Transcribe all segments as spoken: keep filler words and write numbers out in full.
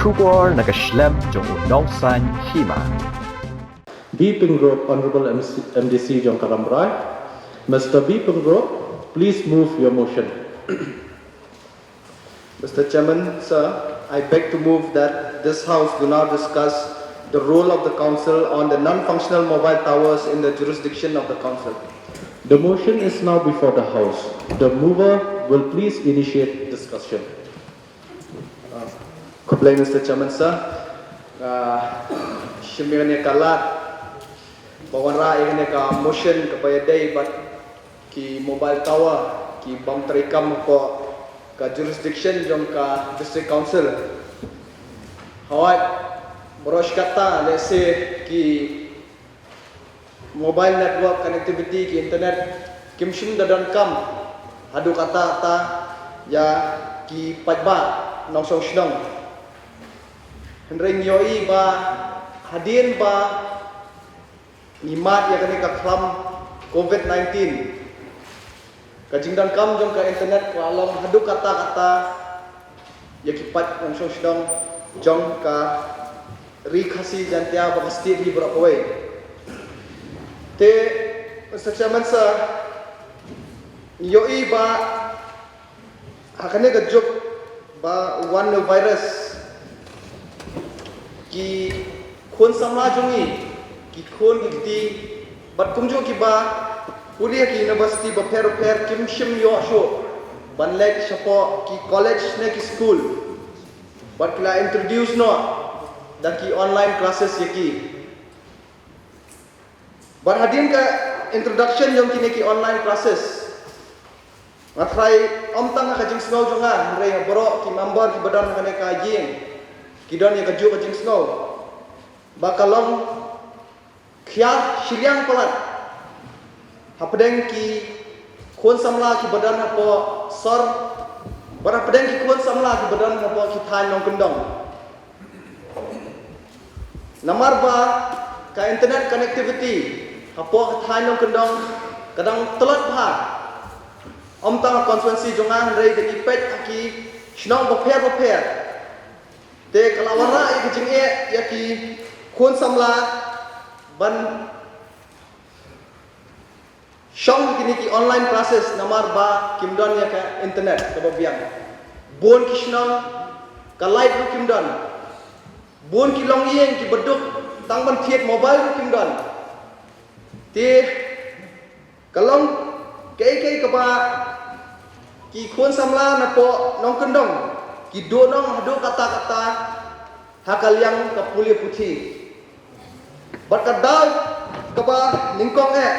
Khubor na ka shlem jong u nongsan hima. B Pyngrope, Honorable M C, M D C jong ka Rambrai. Mister B Pyngrope, please move your motion. Mister Chairman, sir, I beg to move that this House do now discuss the role of the Council on the non-functional mobile towers in the jurisdiction of the Council. The motion is now before the House. The mover will please initiate discussion. Khublei Mister Chairman sir. Nga shim ïa kane ka lad ba wanrah ïa kane ka motion kaba ïadei bad ki mobile tower ki bym treikam hapoh ka jurisdiction jong ka District Council. Hawai, baroh shi katta lehse ki mobile network connectivity ki internet kim shym da donkam haduh katta katta ïa ki paidbah nongshong shnong. Hynrei ngi ïohi ba hadien ba ngi mad ïa kane ka khlam covid nineteen, ka jingdonkam jong ka internet ka la long haduh katta katta ïa ki paid nongshong shnong jong ka Ri Khasi Jaiñtia bad ka state hi baroh kawei. Te Mister Chairman sir, ngi ïohi ba ha kane ka juk ba u wan u virus, ki khun samla jong ngi, ki khun ki kti bad kumjuh kiba pule ha ki university bapher bapher kim shym ïoh shuh ban leit shapoh ki college ne ki school. Bad ki la introduce noh da ki online classes ïa ki. Bad hadien ka introduction jong kine ki online classes, nga tharai ym tang ha ka jingsngew jong nga hynrei ha baroh ki member kiba don ha kane ka ïing ki don ïa kajuh ka jingsngew ba ka long khia shiliang palat hapdeng ki khun samla kiba don hapoh sor bad hapdeng ki khun samla kiba don hapoh ki thaiñ nongkyndong. Namar ba ka internet connectivity hapoh ka thaiñ nongkyndong ka dang tlot bha. Ym tang ha constituency jong nga hynrei da ngi peit ha ki shnong bapher bapher. Te ka la wanrah ïa ka jingeh ïa ki khun samla ban shong ha kine ki online classes namar ba kim don ïa ka internet kaba biang. Bun ki shnong ka light ruh kim don. Bun ki longïing kiba duk tang ban thied mobile ruh kim don. Te ka long kaei kaei kaba ki khun samla napoh nongkyndong ki duh noh haduh katta katta ha ka liang ka pule puthi. Bad ka daw kaba nyngkong eh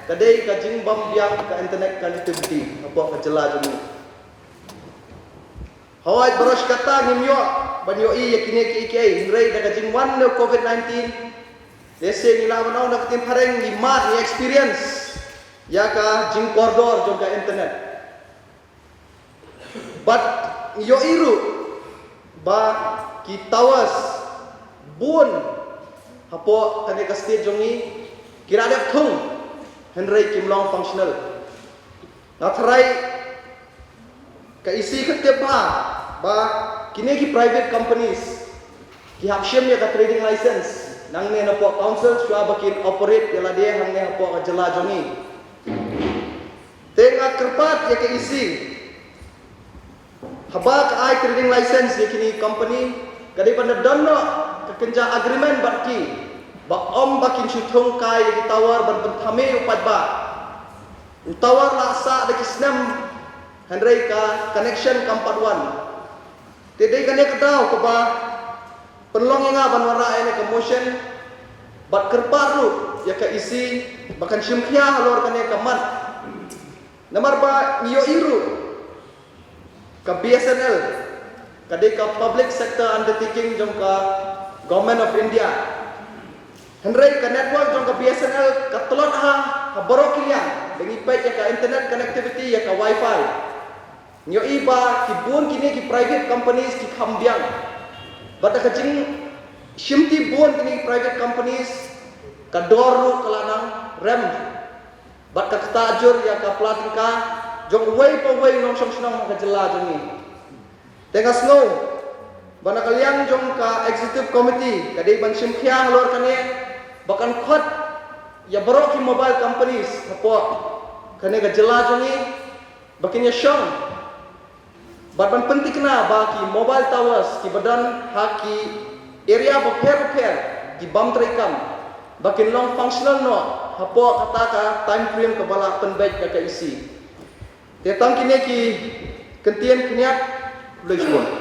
ka dei ka jingbym biang ka internet connectivity hapoh ka jylla jong ngi. Hawai, baroh shi katta ngim ïoh ban ïohi ïa kine kiei kiei hynrei da ka jingwan ne u covid nineteen, lehse ngi lah ban ong da ka ktien phareng ngi mad, ngi experience ïa ka jingkordor jong ka internet. Bad ngi ïohi ruh ba ki towers bun hapoh kane ka state jong ngi ki la dep thung hynrei kim long functional. Nga tharai ka E C ka tip bha ba kine ki private companies ki hap shim ïa ka trading license nangne napoh council shuwa ba kin operate ïa lade hangne hapoh ka jylla jong ngi. Te nga kyrpad ïa ka E C, haba ka ai trading license ïa kine ki company ka dei ban da don noh ka kynja agreement bad ki ba ym ba kin shu thung kai ïa ki tower ban pynthame u paidbah. U tower la sah da ki snem hynrei ka connection kam pat wan. Te dei kane ka daw kaba pynlong ïa nga ban wanrah ïa kane ka motion bad kyrpad ruh ïa ka E C ba kan shim khia halor kane ka mat. Namar ba ngi ïohi ruh ka B S N L ka dei ka public sector undertaking jong ka Government of India. Hynrei ka network jong ka B S N L ka tlot ha, ha baroh ki liang. Da ngi peit ïa ka internet connectivity, ïa ka wifi. Ngi ïohi ba ki bun kine ki private companies ki kham biang. Bad da ka jingshimti bun kine ki private companies ka dor ruh ka la nang rem. Bad ka ktah jur ïa ka pla tyngka jong uwei pa uwei u nongshong shnong ha ka jylla jong ngi. Te nga sngew Ba na ka liang jong ka executive committee ka dei ban shim khia halor kane ba kan khot ïa baroh ki mobile companies hapoh kane ka jylla jong ngi ba kin ïa shong bad ban pynthikna ba ki mobile towers ki ba don ha ki area bapher bapher ki bym treikam ba kin long functional noh hapoh kata ka time frame kaba la pynbeit da ka E C. Te tang kine ki kyntien khyndiat. Khublei shibun.